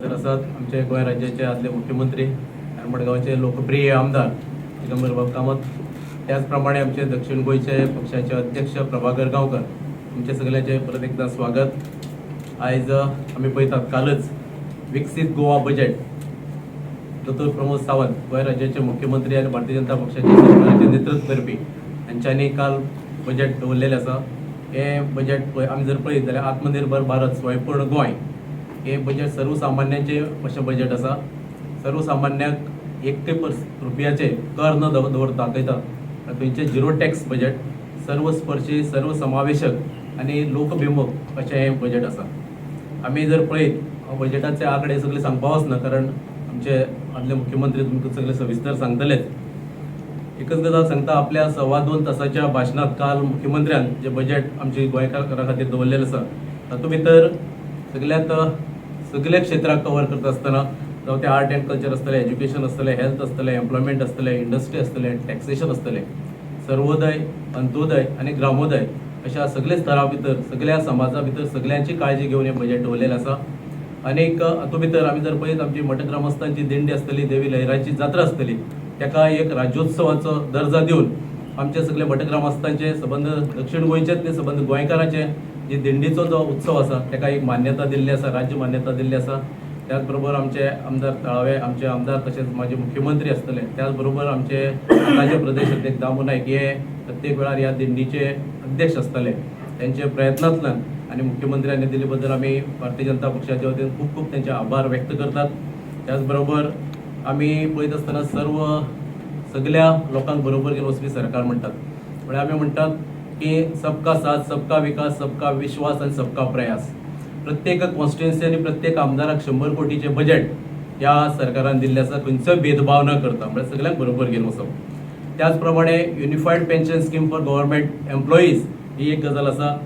तर आसात आमचे गोंय राज्याचे आदले मुख्यमंत्री आनी मडगांवचे लोकप्रिय आमदार दिगंबरबाब कामत, त्याच प्रमाणे आमचे दक्षिण गोंयचे पक्षाचे अध्यक्ष प्रभाकर गांवकर, तुमचे सगळ्यांचे परत एकदा स्वागत. आयज आमी पळयतात, कालच विकसीत गोवा बजेट दोतोर प्रमोद सावंत, गोंय राज्याचे मुख्यमंत्री आनी भारतीय जनता पक्षाचे सरकाराचे नेतृत्व करपी, हांच्यांनी काल बजेट दवरलेलें आसा. हें बजेट पळय आमी जर पळयत जाल्यार आत्मनिर्भर भारत, स्वयंपूर्ण गोंय हें बजेट सर्वसामान्यांचें अशें बजेट आसा. सर्वसामान्यांक एक पर्स रुपयाचे कर न दवरता दाखयता थंयचें झिरो टॅक्स बजेट, सर्वस्पर्शी, सर्वसमावेशक आनी लोकभिमुख अशें हें बजेट आसा. आमी जर पळयत, हांव बजेटाचे आंकडे सगळे सांगपा वचना, कारण आमचे आदले मुख्यमंत्री तुमकां सगळे सविस्तर सांगतलेच. एकच गजाल सांगता, आपल्या 2.25 तासाच्या भाशणात काल मुख्यमंत्र्यान जे बजेट आमचे गोंयकारां खातीर दवरलेलें आसा, तातूंत भितर सगळ्यांत सगळे क्षेत्राक कवर करता आसतना, जावं तें आर्ट अँड कल्चर आसतलें, एज्युकेशन आसतलें, हेल्थ आसतलें, एम्प्लॉयमेंट आसतलें, इंडस्ट्री आसतलें, टॅक्सेशन आसतलें, सर्वोदय, अंत्योदय आनी ग्रामोदय अशा सगळे स्तरा भितर, सगळ्या समाजा भितर सगळ्यांची काळजी घेवन हें बजेट दवरलेलें आसा. आनीक हातूंत भितर आमी जर पळयत, आमची मठग्रामस्थांची दिंडी आसतली, देवी लयराईची जात्रा आसतली, ताका एक राज्योत्सवाचो दर्जा दिवन आमचे सगळे मठग्रामस्थांचे, सबंद दक्षिण गोंयचेच न्ही, सबंद गोंयकारांचे जी दिंडीचो जो उत्सव आसा, ताका एक मान्यता दिल्ली आसा, राज्य मान्यता दिल्ली आसा. त्याच बरोबर आमचे आमदार थळावे आमचे आमदार तशेंच माजी मुख्यमंत्री आसतले, त्याच बरोबर आमचे आतांचे प्रदेश अध्यक्ष दामू नायक हे प्रत्येक वेळार ह्या दिंडीचे अध्यक्ष आसतले. त्यांचे प्रयत्नांतल्यान आनी मुख्यमंत्र्यांनी दिल्ले बद्दल आमी भारतीय जनता पक्षाच्या वतीन खूब खूब त्यांचे आभार व्यक्त करतात. त्याच बरोबर आमी पळयत आसतना सर्व सगळ्या लोकांक बरोबर घेवन वचपी सरकार म्हणटात. म्हळ्यार आमी म्हणटात की सबका साथ, सबका विकास, सबका विश्वास आनी सबका प्रयास. प्रत्येक कॉन्स्टिट्युएन्सी आनी प्रत्येक आमदाराक 100 कोटीचें बजेट ह्या सरकारान दिल्लें आसा, खंयचोय भेदभाव न करता, म्हळ्यार सगळ्यांक बरोबर घेवन वचप. त्याच प्रमाणे unified pension scheme for government employees ही एक गजाल आसा.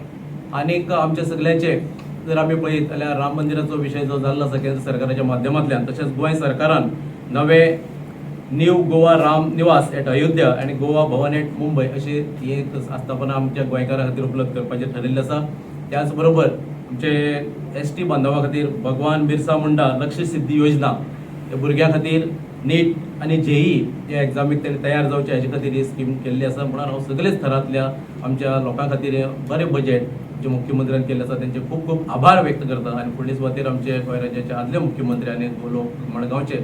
आनीक आमच्या सगळ्यांचे जर आमी पळयत जाल्यार राम मंदिराचो विशय जो जाल्लो आसा केंद्र सरकाराच्या माध्यमांतल्यान, तशेंच गोंय सरकारान नवे न्यू गोवा राम निवास एट अयोध्या आनी गोवा भवन एट मुंबय अशी ही एक आस्थापना आमच्या गोंयकारां खातीर उपलब्ध करपाचें ठरयल्लें आसा. त्याच बरोबर आमचे एसटी बांधवा खातीर भगवान बिरसा मुंडा लक्ष्य सिद्धी योजना, हे भुरग्यां खातीर नीट आनी जेई ह्या एग्जामीक तेणी तयार जावचे हाजे खातीर ही स्कीम केल्ली आसा. म्हणून हांव सगळेच थरांतल्या आमच्या लोकां खातीर हे बरें बजेट जे मुख्यमंत्र्यान केल्लें आसा, तेंचे खूब खूब आभार व्यक्त करता आनी फुडले सुवातेर आमचे गोंय राज्याचे आदले मुख्यमंत्री आनी लोक मडगांवचे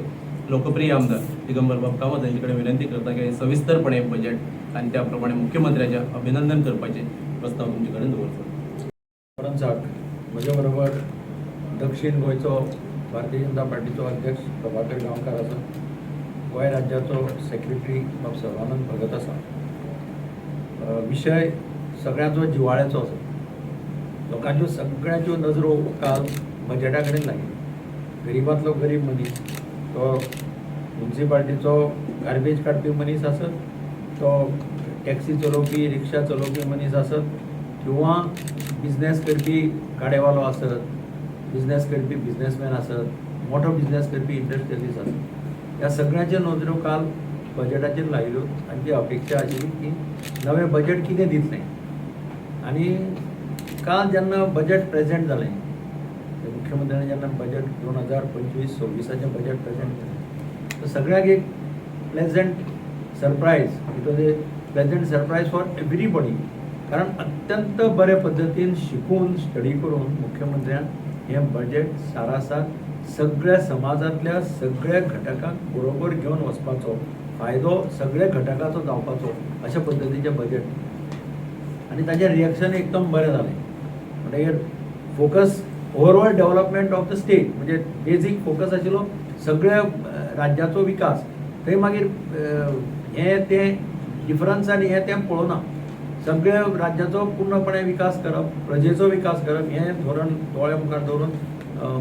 लोकप्रिय आमदार दिगंबर बाब कामत हांचे कडेन विनंती करता की सविस्तरपणे बजेट आनी त्या प्रमाणे मुख्यमंत्र्याचें अभिनंदन करपाचे प्रस्ताव तुमचे कडेन दवरता. कॉन्फरन्साक म्हजे बरोबर दक्षिण गोंयचो भारतीय जनता पार्टीचो अध्यक्ष प्रभाकर गांवकार आसा, गोंय राज्याचो सेक्रेटरी बाब सर्वानंद भगत आसा. विशय सगळ्यांचो जिवाळ्याचो आसा. लोकांच्यो सगळ्यांच्यो नजरो काल बजेटा कडेन लागिल्ल्यो. गरिबांतलो गरीब मनीस, तो मुन्सिपाल्टीचो गार्बेज काडपी मनीस आसत, तो टॅक्सी चलोवपी, रिक्षा चलोवपी मनीस आसत किंवा बिजनेस करपी गाडेवालो आसत, बिजनेस करपी बिजनेसमॅन आसत, मोठो बिजनेस करपी इंडस्ट्रियलिस्ट आसत, ह्या सगळ्यांच्यो नजरो काल बजेटाचेर लायिल्ल्यो. आनी ती अपेक्षा आशिल्ली की नवें बजेट कितें दितलें. आनी काल जेन्ना बजेट प्रेजेंट जालें, मुख्यमंत्र्यांनी जेन्ना बजेट 2025-26आचें बजेट प्रेजेंट केलें, तर सगळ्यांक एक pleasant surprise. It was a pleasant surprise for everybody, कारण अत्यंत बरे पद्दतीन शिकून, स्टडी करून मुख्यमंत्र्यान हें बजेट सारासार सगळ्या समाजांतल्या सगळ्या घटकांक बरोबर घेवन वचपाचो, फायदो सगळ्या घटकाचो जावपाचो अशा पद्दतीचें बजेट. आनी ताजें रिएक्शन एकदम बरें जालें. म्हणटगीर focus overall development of the state, म्हणजे बेजीक फोकस आशिल्लो सगळ्या राज्याचो विकास. थंय मागीर हें तें डिफरन्स आनी हें तें पळोवना, सगळ्या राज्याचो पूर्णपणे विकास करप, प्रजेचो विकास करप हें धोरण दोळ्या मुखार दवरून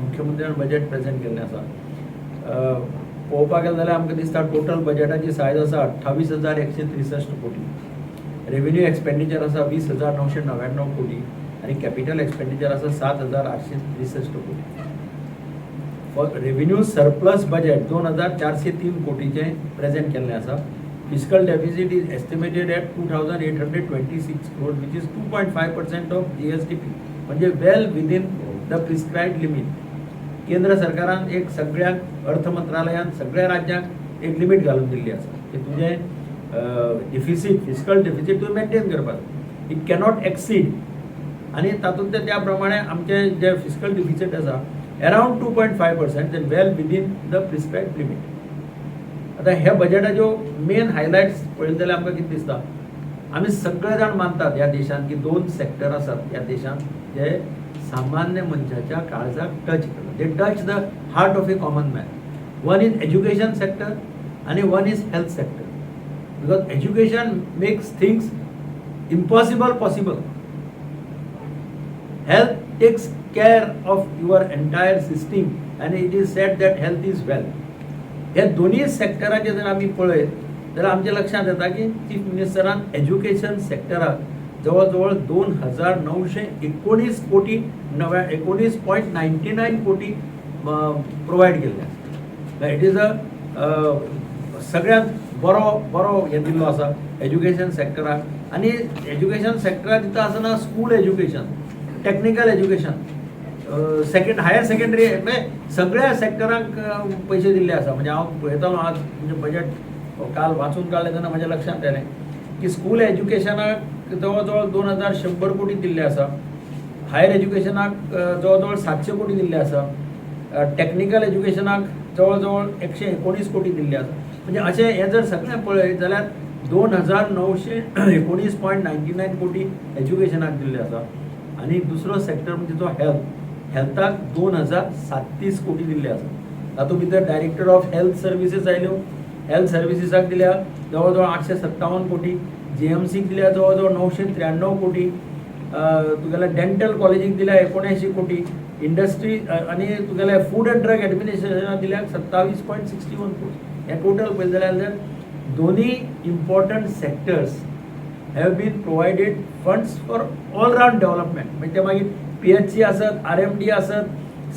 मुख्यमंत्र्यान बजेट प्रेजेंट केल्लें आसा. पळोवपाक गेलें जाल्यार आमकां दिसता, टोटल बजेटाची सायज आसा 28,163 कोटी, रेव्हेन्यू एक्सपेंडिचर आसा 20,999 कोटी आनी कॅपिटल एक्सपेंडिचर आसा 7,863 कोटी. रेव्हेन्यू सरप्लस बजेट 2,403 कोटीचें प्रेजेंट केल्लें आसा. Fiscal deficit is estimated at 2,826 crore, which is 2.5% of GSDP, म्हणजे well within the prescribed limit. केंद्र सरकारान एक सगळ्यांक अर्थ मंत्रालयान सगळ्या राज्यांक एक लिमीट घालून दिल्ली आसा की तुजें डिफिसीट, फिस्कल डेफिसीट तुवें मेंटेन करपाक, it cannot exceed. आनी तातूंत त्या प्रमाणे आमचे जे फिस्कल डिफिसीट आसा around 2.5%, well within the prescribed limit. आतां ह्या बजेटाच्यो मेन हायलायट्स पळयले जाल्यार आमकां कितें दिसता? आमी सगळे जाण मानतात ह्या देशांत की दोन सेक्टर आसात ह्या देशांत जे सामान्य मनशाच्या काळजाक टच करतात, they touch the heart of a common man. One is education sector आनी one is health sector, because education makes things impossible possible. Health takes care of your entire system and it is said that health is wealth. हे दोन्ही सेक्टराचे जर आमी पळयत जाल्यार आमच्या लक्षांत येता की चीफ मिनिस्टरान एज्युकेशन सेक्टराक जवळ जवळ 2919 कोटी नव्या 19.99 कोटी प्रोवायड केल्ले आसा. It is a सगळ्यांत बरो बरो हें दिल्लो आसा एज्युकेशन सेक्टराक. आनी एज्युकेशन सेक्टराक दिता आसतना school education, technical education, second higher secondary, म्हणजे सगळ्या सेक्टरांक पयशे दिल्ले आसा. म्हणजे हांव पळयतालो आज, म्हणजे बजेट काल वाचून काडलें तेन्ना म्हज्या लक्षांत आयलें की स्कूल एज्युकेशनाक जवळ जवळ 2100 कोटी दिल्ले आसा, हायर एज्युकेशनाक जवळ जवळ 700 कोटी दिल्ले आसा, टॅक्निकल एज्युकेशनाक जवळ जवळ 119 कोटी दिल्ले आसा. म्हणजे अशें हें जर सगळें पळयत जाल्यार 2919.99 कोटी एज्युकेशनाक दिल्ले आसा. आनी दुसरो सेक्टर म्हणजे जो हेल्थ, हेल्थाक 2037 कोटी दिल्ले आसा. तातूंत भितर डायरेक्टर ऑफ हेल्थ सर्विसीस आयल्यो, हेल्थ सर्विसीसाक दिल्या जवळ जवळ 857 कोटी, जीएमसीक दिल्या जवळ जवळ 993 कोटी, तुगेल्या डेंटल कॉलेजीक दिल्या 79 कोटी, इंडस्ट्री आनी तुगेल्या फूड अँड ड्रग एडमिनिस्ट्रेशनाक दिल्या 27.61 कोटी. हे टोटल पळयलें जाल्यार दोन्ही important sectors have been provided funds for all round development. म्हणजे ते मागीर पीएचसी आसत, आरएमडी आसत,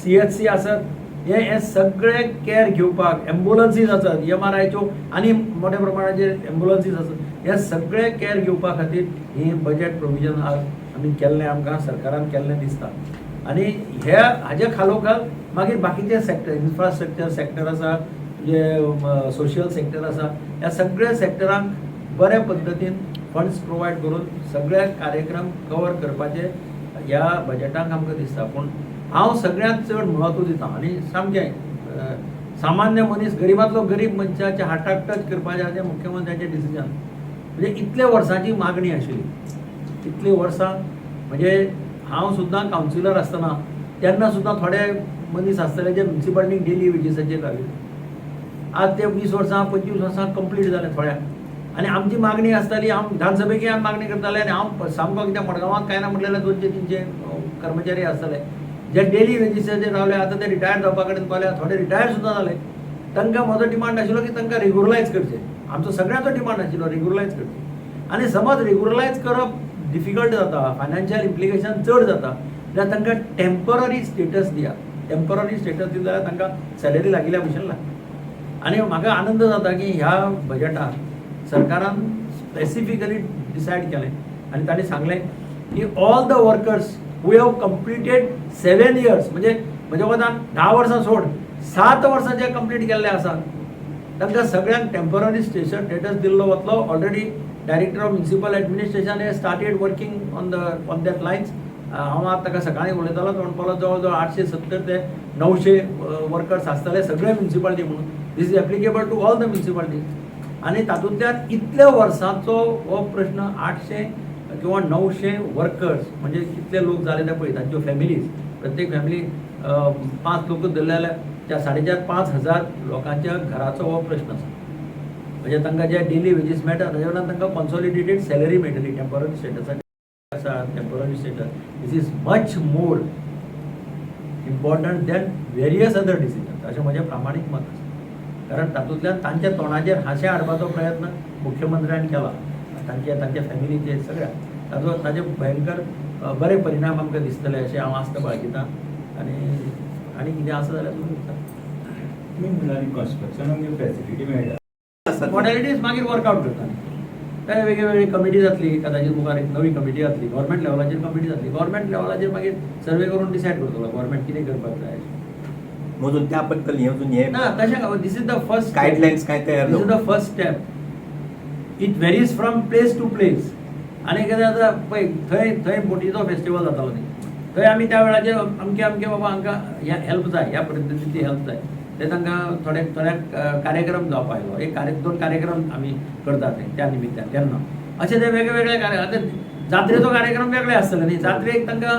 सीएचसी आसत, हे हे सगळे केअर घेवपाक एम्बुलन्सीज आसत, एमआरआयच्यो आनी मोठ्या प्रमाणाचेर एम्बुलन्सीज आसत, हे सगळे केअर घेवपा खातीर ही बजेट प्रोविजन आज आमी केल्लें, आमकां सरकारान केल्लें दिसता. आनी हे हाजे खालोखाल मागीर बाकीचे सेक्टर, इन्फ्रास्ट्रक्चर सेक्टर आसा, जे सोशल सेक्टर आसा, ह्या सगळ्या सेक्टरांक बऱ्या पद्दतीन फंड्स प्रोवायड करून सगळे कार्यक्रम कवर करपाचे ह्या बजेटाक आमकां दिसता. पूण हांव सगळ्यांत चड म्हत्व दिता आनी सामकें सामान्य मनीस, गरिबांतलो गरीब मनशाच्या हार्टाक टच करपाचें हाजें मुख्यमंत्र्याचें डिसिजन. म्हणजे इतले वर्सांची मागणी आशिल्ली, इतलीं वर्सां, म्हणजे हांव सुद्दां कावन्सिलर आसतना तेन्ना सुद्दां थोडे मनीस आसतले जे म्युन्सिपाल्टीक डेली वेजीसाचेर राविल्ले. आज ते 20 वर्सां, 25 वर्सां कंप्लीट जाले थोड्यांक. आनी आमची मागणी आसताली, हांव विधानसभेकय आमी मागणी करताले. आनी हांव सामको कित्याक मडगांवांत कांय ना म्हटलें 200-300 कर्मचारी आसतले जे डेली वेजीसाचेर रावले. आतां ते रिटायर जावपा कडेन पावले, थोडे रिटायर सुद्दां जाले. तांकां म्हजो डिमांड आशिल्लो की तांकां रेगुलरायज करचें. आमचो सगळ्यांचो डिमांड आशिल्लो रेगुलरायज करचें. आनी समज रेगुलरायज करप डिफिकल्ट जाता, फायनान्शियल इम्प्लिकेशन चड जाता जाल्यार तांकां टेम्पररी स्टेटस दिया. टेम्पररी स्टेटस दिले जाल्यार तांकां सॅलरी लागिल्ल्या भशेन लागता. आनी म्हाका आनंद जाता की ह्या बजेटान सरकारान स्पेसिफिकली डिसायड केलें आनी तांणी सांगलें की all the workers who have completed 7 years, म्हणजे म्हज्या मतान 10 वर्सां सोड, 7 वर्सां जे कंप्लीट केल्ले आसा तांकां सगळ्यांक टेम्पररी स्टेटस दिल्लो वतलो. Already Director of Municipal Administration has started working on that lines. हांव आतां ताका सकाळीं उलयतालो, तो म्हणपालो जवळ जवळ 870 ते 900 वर्कर्स आसतले सगळे म्युन्सिपालिटी म्हणून. This is applicable to all the municipalities. आनी तातूंतल्यान इतल्या वर्सांचो हो प्रश्न, 800 किंवा 900 वर्कर्स म्हणजे कितले लोक जाले ते पळय, तांच्यो फॅमिलीज, प्रत्येक फॅमिली पांच लोक धरले जाल्यार त्या 4,500-5 हजार लोकांच्या घराचो हो प्रश्न आसा. म्हणजे तांकां जे डेली वेजीस मेळटा ताजे वयल्यान तांकां कॉन्सॉलिडेटेड सॅलरी मेळटली टेम्पररी स्टेटसाचेर आसा. Temporary status, this is much more important than various other decisions, अशें म्हजें प्रामाणीक मत आसा. कारण तातूंतल्यान तांच्या तोंडाचेर हांशें हाडपाचो प्रयत्न मुख्यमंत्र्यान केला, तांच्या तांच्या फॅमिलीचेर सगळ्या ताचो ताजे भयंकर बरे परिणाम आमकां दिसतले अशें हांव आस्त बाळगितां. आनी आनी कितें आसा जाल्यार तुमी विचार. तुमी म्हणला न्ही कन्स्ट्रक्शनाक फॅसिलिटी मेळटा. मॉडॅलिटीज मागीर वर्कआउट करता. ते वेगळी वेगळी कमिटी जातली, कदाचित मुखार एक नवी कमिटी जातली, गव्हर्मेंट लेवलाचेर कमिटी जातली, गव्हर्मेंट लेवलाचेर मागीर सर्वे करून डिसायड करतलो गव्हर्मेंट कितें करपाक जाय. मोजून त्या बद्दल हे अजून हे ना तशें, this is the first guidelines काय तयार This is the जावंक. First step. It varies from place to place. आनी कितें जाता पळय, थंय थंय बोटीचो फेस्टिवल जातालो न्ही, थंय आमी त्या वेळाचेर अमके अमके बाबा हांकां हेल्प जाय, ह्या पद्दतीची हेल्प जाय, ते तांकां थोडे थोड्यांक कार्यक्रम जावपा आयलो, एक कार्य दोन कार्यक्रम आमी करतात थंय त्या निमित्तान. तेन्ना अशे ते वेगळे वेगळे कार्य, आतां जात्रेचो कार्यक्रम वेगळे आसतले न्ही. जात्रेक तांकां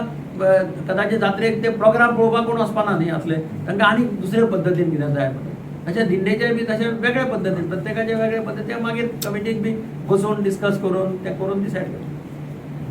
कदाचित जात्रेक ते प्रोग्राम पळोवपाक कोण वचपाना न्ही असले, तांकां आनी दुसरे पद्दतीन कितें जाय पडटा. तशें दिंडेचे बी तशें वेगळे पद्दतीन, प्रत्येकाचे वेगळे पद्दती, मागीर कमिटीक बी बसोवन डिस्कस करून ते करून डिसायड करता.